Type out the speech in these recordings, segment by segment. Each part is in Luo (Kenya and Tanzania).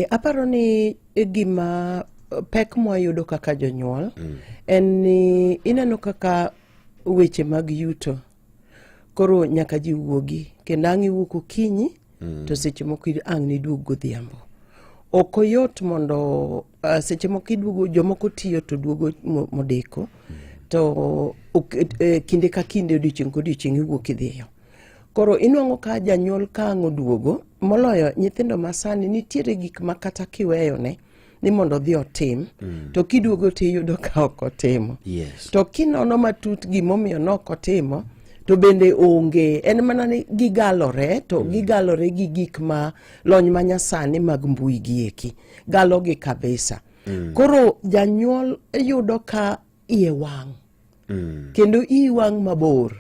Aparo ni gima pek mwayudo kaka jonyuol en ni ineno kaka weche mag yuto koro nyaka ji wuogi, kendo ang' iwuok okinyi to seche moko ang' niduog godhiambo. Ok oyot mondo seche moko iduogo, jomoko tiyo to duogo modeko to kinde ka kinde, odiochieng' ka odiochieng' iwuok idhiyo. Koro inwang'o ka janyuol ka ang' oduogo, moloyo nyithindo masani, nitiere gik ma kata kiweyone ni mondo odhi otim to kiduogo tiyudo ka ok otimo. To kinono matut gimomiyo nok otimo, to bende onge, en mana ni gigalore to gigalore gi gik ma lony manyasani mag mbui gi eki galogi kabisa. Koro janyuol yudo ka iye wang' kendo iyi wang' mabor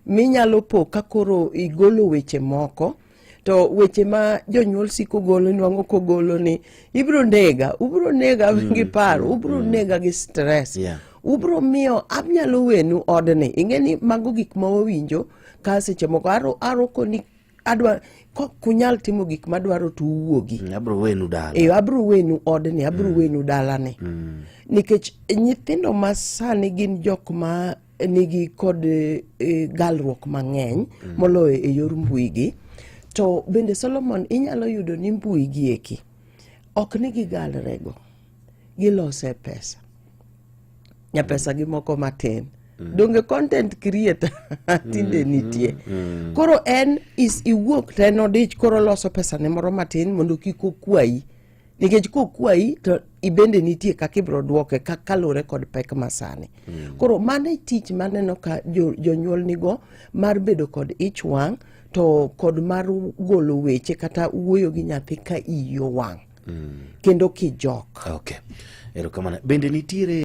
minyalo po ka koro igolo weche moko, to weche ma jonyuol siko golo, nwang'o kogolo ni ibro nega, ubro nega gi paro, ubro nega gi stress, ubro miyo anyalo wenu odni. Ing'e ni mago gik ma wawinjo ka seche moko aro koni adwa kunyal timo gik madwaro to uwuogi. Abro wenu dala. E, abro wenu odni, abro wenu dalani. Nikech nyithindo ma sani gin jok ma nigi kod galruok mang'eny moloyo e yor mbui gi. To bende, Solomon, inyalo yudo ni mbui gi eki ok ni gigalrego, gilose pesa, nyapesa gi moko matin. Donge content creator tinde nitie? Koro en is iwuok to en odich, koro loso pesa ne moro matin mondo kik okwayi, nikech kokwayi to ibende nitie kaka ibiro duoke ka kaluwore kod pek masani. Koro mano e tich maneno ka jonyuol nigo mar bedo kod ich wang' to kod mar golo weche kata wuoyo gi nyathi ka iyi owang' kendo kijok. Okay, erokamano. Bende nitiere